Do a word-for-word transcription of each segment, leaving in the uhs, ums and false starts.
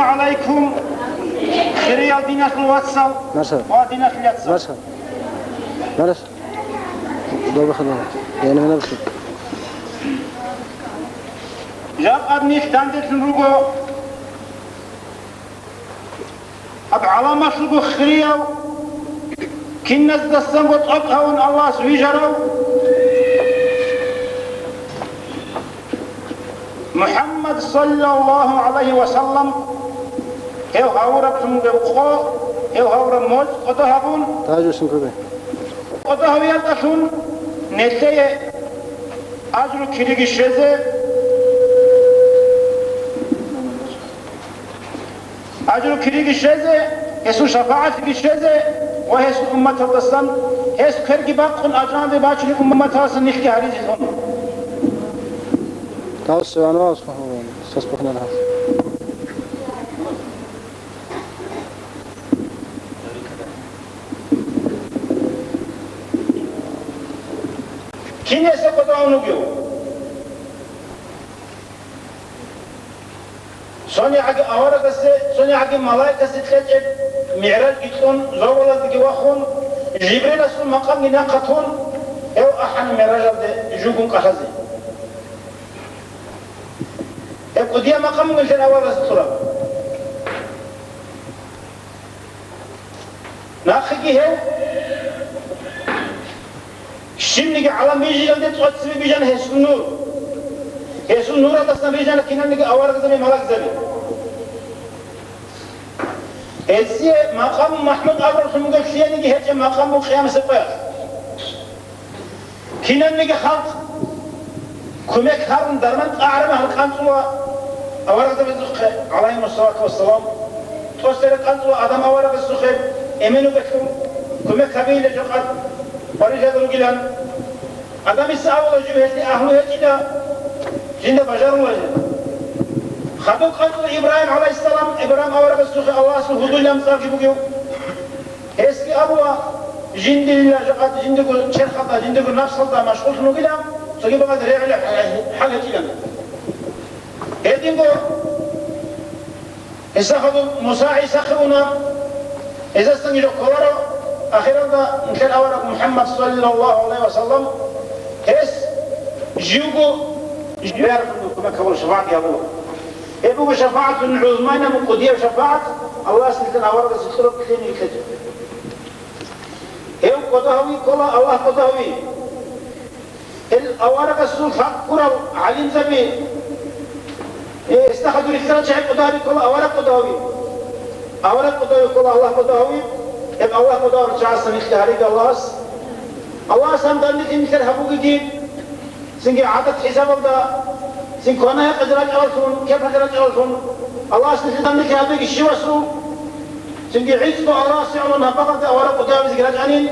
гӀалайкум, хириял диналъул вацал. Марса. Ва диналъул яцал. Марса. Марас. Добрый ходом. Я не мене бухи. Жакъа нилъ данделъун руго. Гьаб гӀаламалъулго хирияв, киназдасанго тӀокӀ гьавун Аллагьас вижарав МухӀаммад саллаллагьу гӀалайгьи ва саллам, гьев гьавураб лъунгев къо, гьев гьавураб моцӀ кӀодо гьабун, Тажу синкубе. КӀодо гьавиялдалъун нилъее ажру кириги щвезе, Ажру кириги щвезе, гьесул шапагӀатлъиги щвезе ва гьесул умматалдасан, гьес кверги бакъун ажруналде бачунеб умматалдасан нилъги гьаризелъун. Тавсиванвас сас бухӀнарас. Кин гьесда кӀодо гьавун вугев? ЦонигӀаги аварагасде, цонигӀаги малаикасде кьечӀеб мигӀражги кьун, зобалаздаги вахун, Жибриласул макъамги нахъа тун, гьев ахӀана мигӀражалде жугун кӀалъазе. Гьеб кӀудияб макъам бугелъул аварагасде кьураб. Нахъеги гьев щибниги гӀалам бижилалде цӀоцебе бижана гьесул нур. Гьесул нуралдасан бижана киналниги аварагзаби, малакзаби. Гьесие Макъаму МахӀмуд абураб лъугьунго лъиениги гьечӀеб макъам буго къиямасеб къоялъ. Кинабниги халкъ кумек гьарун, дарман тӀагӀараб гьал къанцӀула аварагзабазухъе, гӀалайгьимуссалату вассалам, тӀоцере къанцӀула Адам аварагасухъе, эмен вугелъул, кумек гьабейила жакъа къварилъида ругилан. Адамица абула жив гьелъие агьлу гьечӀила, жинда бажарула жив. Хадуб къанцӀула Ибрагьим гӀалайгьиссалам, Ибрагьим аварагасухъе Аллагьасул гьудулилан цӀарги бугев. Гьесги абула, жиндирила жакъа жиндирго черхалда, жиндирго напсалда машгъуллъун вугилан, цоги бакӀалда регӀула хӀал гьечӀилан. Гьединго гьесда хадуб Муса ГӀисахъе уна, гьезасан жо кколаро, ахиралда нилъер авараг МухӀаммад саллаллагьу гӀалайгьи ва саллам, гьес живго, живго кумек гьабула, шапагӀат гьабула. Гьеб буго шапагӀатул гӀузмайна, кӀудияб шапагӀат, Аллагьас нилъер аварагасде кьураб кьениб кьечӀеб. Гьев кӀодо гьави ккола, Аллагь кӀодо гьави. Гьел аварагасул хӀакъ гурал гӀалимзаби, э, гьесда хадур рихьарал чагӀи кӀодо гьави ккола, авараг кӀодо гьави. Авараг кӀодо гьави ккола, Аллагь кӀодо гьави. Гьеб Аллагь кӀодо гьавурал чагӀасан рихьи гьариги Аллагьас. Аллагьас гьандан рихьи нилъер гьабугеги, цинги гӀадат хӀисабалда, цин квана-гьекъезе рачӀараллъун, кепазе рачӀараллъун, Аллагьас нилъеда нилъ гьабеги щивасул, цинги гӀицӀго Аллагьасе гӀоло набагъазда авараг кӀодо гьавизеги рачӀанин,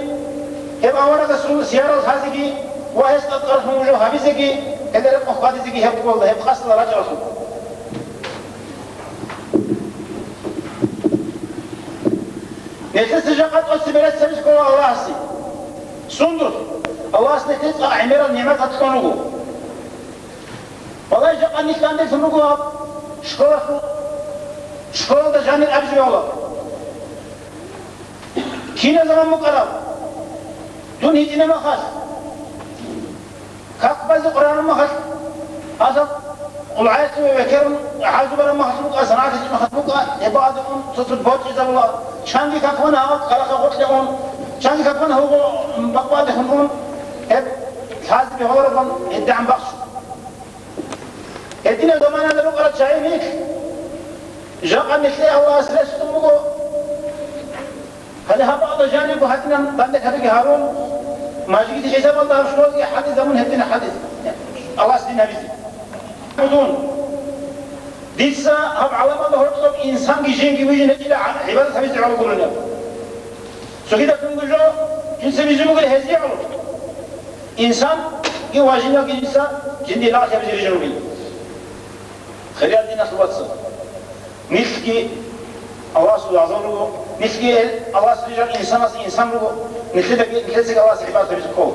гьеб аварагасул сиярал лъазеги ва гьес тӀадкъаралъун вужу гьабизеги, гьелда рекъон хьвадизеги гьеб къоялда, гьеб къасдалда рачӀараллъун. Нилъеца жакъа тӀоцебе рецц гьабизе ккола Аллагьасе. Сундулъ? Аллагьас нилъее цӀакъ гӀемерал нигӀмат гьабулеб буго. Валлагь, жакъа нилъ данделъун руго гьаб школалъул, школалда жанир абизе бегьула. Кинаб заман букӀараб? Дун гьитӀинаб мехалъ, как базе Къуръан мехалъ, гьазаб къулгӀаялъуве векерун, гӀазаб бараб мехалъ букӀа, санагӀат гьечӀеб мехалъ букӀа, гьеб бакӀалде ун цо-цо бочӀизабула, чанги каквана гьаб ккарахъа гъоркье ун, чанги каквана гьуго бакъбаде хун ун, гьеб лъазе бегьулареб гьедигӀан бахчун. Гьединаб заманалда рукӀарал чагӀи нилъ, жакъа нилъее Аллагьас рес кьун буго. Гьале гьаб бакӀалда жанибго гьадинаб данде кабиги гьарун, мажгит хӀисабалда гьаб школги хӀадиз гьабун гьедина хӀадиз. Аллагьас дин гьабизе. Гьудун. Дица гьаб гӀаламалда гьоркьоб инсанги жинги вижин гьечӀила гӀа-, гӀибадат гьабизе гӀоло гурони. Цогидаб кунги жо, жинца вижин бугел гьезие гӀоло. Инсанги ва жинги жинца жинди лагълъи гьабизе рижарулин. Хириял диналъул вацал. Нилъги Аллагьасул вагӀза руго, нилъги гьел Аллагьас рижарал инсанас инсан руго, нилъедаги, нилъецаги Аллагьас гӀибадат гьабизе ккола.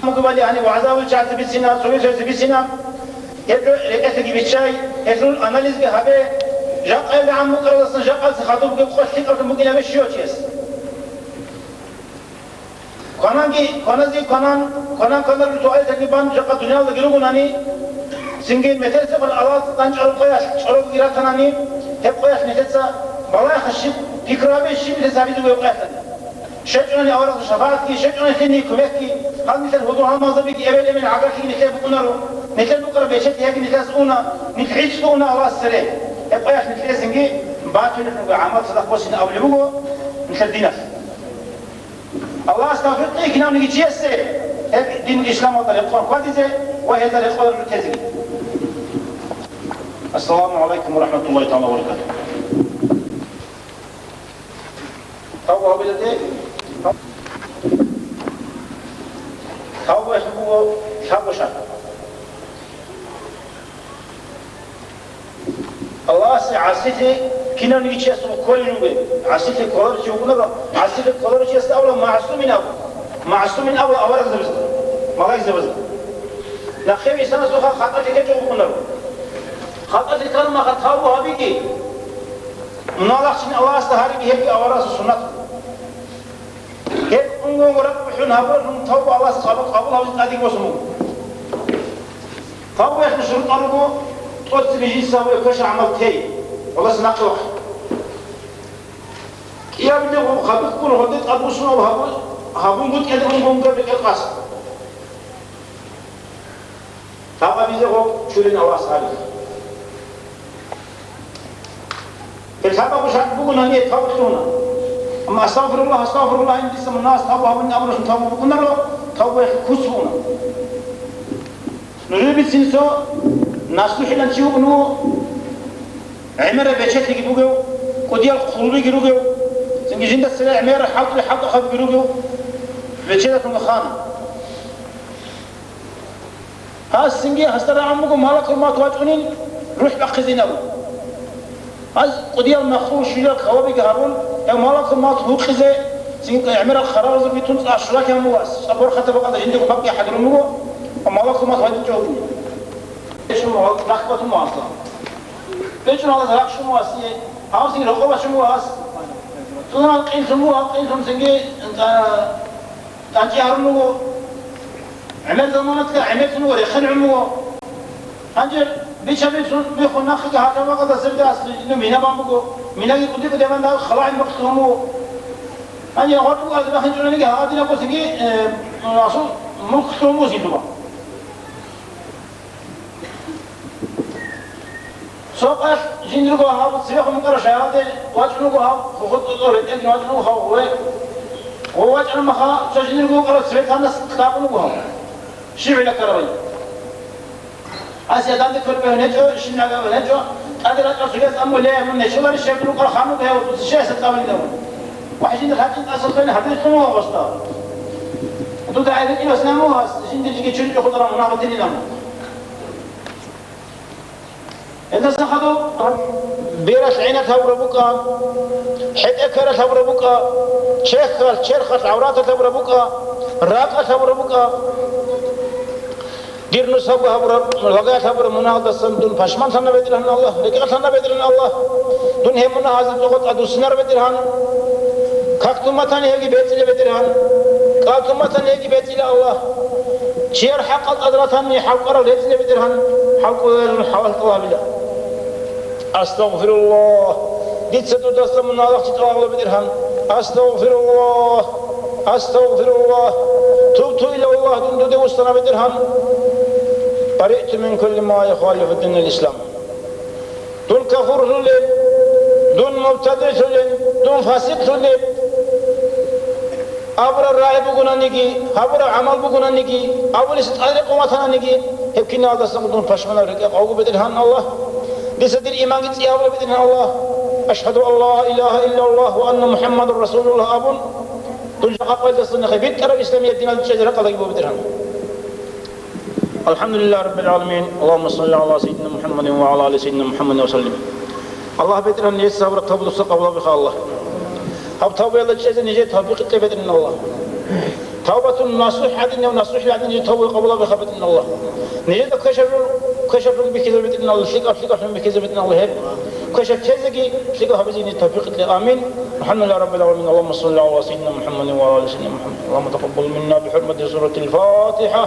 Мугебали гьаниб вагӀза гьабулчагӀаца бицина, цоги-цояца бицина, гьеб жо рекӀелъеги биччай, гьелъул анализги гьабе, жакъа гӀамму ккаралдасан жакъаца хадуб бугеб къо лъикӀаблъун букӀинабе щивав чияс. Квананги, кваназе кванан, кванан-кванарго суалаталги бан жакъа дуниялалдаги ругонани, цинги метерсехъан Аллагьас данчӀараб къоялъ чӀорабги ратанани, гьеб къоялъ нилъеца балагьеха щиб пикру гьабе, щиб нилъеца гьабизе бугеб къоялъ. ЩвечӀунани аварагасул шапагӀатги, щвечӀунани лъиний кумекги, гьал нилъер гьудул-гьалмагъзабиги эбел-эмен гӀагарлъиги нилъер букӀунаро, нилъер букӀараб бечелъиягги нилъеца уна, нилъ гӀицӀго уна Аллагьасда цере. Гьеб къоялъ нилъее цинги батулеб буго, гӀамал цадахъ босине абулеб буго нилъер диналъ. Аллагьас тавфикъ кьеги кинавниги чиясе гьеб дин исламалда рекъон хьвадизе ва гьелда рекъон рутезеги. Ассаламу гӀалайкум ва рахӀматуллагьи тагӀала ва баракатугьу. Тавба гьабилалде, тавба гьаб буго лъабго шартӀ. Аллагьасе гӀасилъи кинавниги чиясул кколел ругел, гӀасилъи кколарев чи вукӀунаро, гӀасилъи кколарев чиясда абула магӀсумин абу, магӀсумин абула аварагзабазда, малаикзабазда. Нахъе инсанасухъа хатӀалъи гьечӀо вукӀунаро. ХатӀалъи ккараб мехалъ тавба гьабиги, мунагьалахъ чи Аллагьасда гьариги, гьебги аварагасул суннат. Гьеб унго-унго ракӀ бухӀун гьабуралъун тавба Аллагьас къабул, къабул гьабизе тӀадеги босун буго. Тавбаялъул шурутӀал руго: тӀоцебе жинца гьабураб квешаб гӀамал тей, Аллагьас нахъе вахъе. КӀиабилеб гъоб хадубккун гьоде тӀадбуссунаб гьабу-, гьабунгутӀиялде унго-унго рекӀел къасд. Лъабабизе гъоб чурин Аллагьас гьари. Гьеб лъабабго шартӀ бугони, гьаниб тавба лъугьуна. Амма «Астагъфируллагь, астагъфируллагь», гьаниб дица мунагьалас тавба гьабунин абуралъун тавба букӀунаро, тавбаялъул куц бугони. Нужее бицин цо наслухӀилан чи вукӀун вуго, гӀемераб бечелъиги бугев, кӀудиял хъулбиги ругев, цинги жинда цере гӀемерал хӀалтӀи-хӀалтӀухъабиги ругев, бечедалъун хан. Гьас цинги гьасда рагӀун буго малакул мавт вачӀунин рухӀ бахъизинав. Гьаз кӀудиял махлукъ щвелал кавабиги гьарун, гьев малакул мавт гьукъизе, цинги гӀемерал хъаравулазул битун цӀа щулалъи гьамулас, цӀа борхатаб бакӀалда жиндирго бакӀги хӀадурун буго, ва малакул мавт гьадинчӀо гьукъине. Бечун рахъ батун вуго гьасда. Бечун гьалас рахъ щун вуго гьасие, гьав цинги рокъов бачун вуго гьас. Цо гьал къинлъун буго, гьал къинлъун цинги, а, ТӀанчӀи гьарун вуго, гӀемер заманалъ гӀемерлъун вуго, рехен гӀун вуго. Гьанже бича-бицун биххун нахъеги гьалаб бакӀалда цебеги аслу мина бан буго, минаги кӀуди-кӀудияб бан халаин бахъун вуго. Гьанже гъоркь буго азир бахинчӀунаниги гьагъадинабго цинги, э, асул мулклъун вуго зилуба. Цо къалъ жиндирго гьав цебехун букӀараб шагьаралде вачӀун вуго, гьав хухутӀ цӀоцӀо ретӀелгин вачӀун вуго гьав гъове. Гъов вачӀараб мехалъ цо жиндирго вукӀарав цебетанас кьабун вуго гьав. Щиб гӀилла ккарабали? Асия данде кколеб бегьун гьечӀо, щиб гӀилла бегьун гьечӀо, тӀаде рачӀарав цогияс абун: «Ле, мун нечоларищ гьеб рукъа хануб гьев, дуца щай гьесда кьабилин?» Абун. ВахӀ жиндир гьатӀин тӀаса кколин гьадин лъун вуго гъосда. Дуца гӀайиб гьечӀеб васнаму гьас, жиндир жиги чурчӀо хутӀараб мунагь батилилан. Гьелдаса хадуб бералъ гӀенат гьабураб букӀа, хӀетӀе квералъ гьабураб букӀа, чехьалъ, черхалъ гӀавраталъ гьабураб букӀа, ракӀалъ гьабураб букӀа. Дир нусабго гьабураб, лагаялъ гьабураб мунагьалдасан дун пашманлъана, БетӀергьан Аллагь, рекӀелъана, БетӀергьан Аллагь. Дун гьеб мунагьазул цӀокъо тӀадвуссинар, БетӀергьан. Как тун батани гьебги бецӀила, БетӀергьан. КӀал тун батани гьебги бецӀила, Аллагь. Чияр хӀакъал тӀад ратани, хӀалкӀварал рецӀила, БетӀергьан, хӀалкӀварал хӀалал тӀалабила. Астагъфируллагь. Дица дудаса мунагьалахъ чи тӀалабила, БетӀергьан. Астагъфируллагь. Астагъфируллагь. Тубту илаллагь, дун дуде вуссана, БетӀергьан. Бариъту мин кулли ма юхалифу динал ислам. Дун кафурлъулеб, дун мубтадигӀлъулеб, дун фасикълъулеб абураб рагӀи бугонаниги, гьабураб гӀамал бугонаниги, абулес тӀад рекъон ватананиги, гьеб киналдаса дун пашманаб рекӀекъ гьавго, БетӀергьан Аллагь. Дица дир иманги цӀиябула, БетӀергьан Аллагь. Ашгьаду ан ла илагьа иллаллагь ва анна МухӀаммадан расулуллагь абун, дун жакъа къоялдаса нахъе битӀараб исламияб диналда чӀезе ракӀалдаги буго, БетӀергьан. الحمد لله رب العالمين. اللهم صل على سيدنا محمد وعلى آل سيدنا محمد وسلم. Аллагь, БетӀергьан, нижеца гьабураб тавба дуца къабул гьабеха, Аллагь. Гьаб тавбаялда чӀезе нижее тавфикъ кье, БетӀергьан Аллагь. Тавбатун насухӀ гӀадинав, насухӀ гӀадин жо тавба къабул гьабе, БетӀергьан Аллагь. Нижеда квешаб жо, квешаб жо бихьизабе, БетӀергьан Аллагь, лъикӀаб, лъикӀаб жо бихьизабе, БетӀергьан Аллагь, гьеб квешаб чиясеги лъикӀаб гьабизе тавфикъ кье. Амин. АлхӀамдулиллагьи раббил гӀаламин. Аллагьумма салли гӀала сайидина МухӀаммадин ва гӀала али сайидина МухӀаммад. Аллагьумма такъаббал минна бихӀурмати суратил ФатихӀа.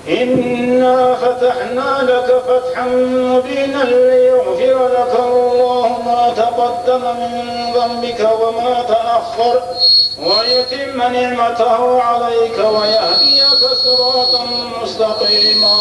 إنا فتحنا لك فتحا مبينا ليغفر لك الله ما تقدم من ذنبك وما تأخر ويتم نعمته عليك ويهديك صراطا مستقيما.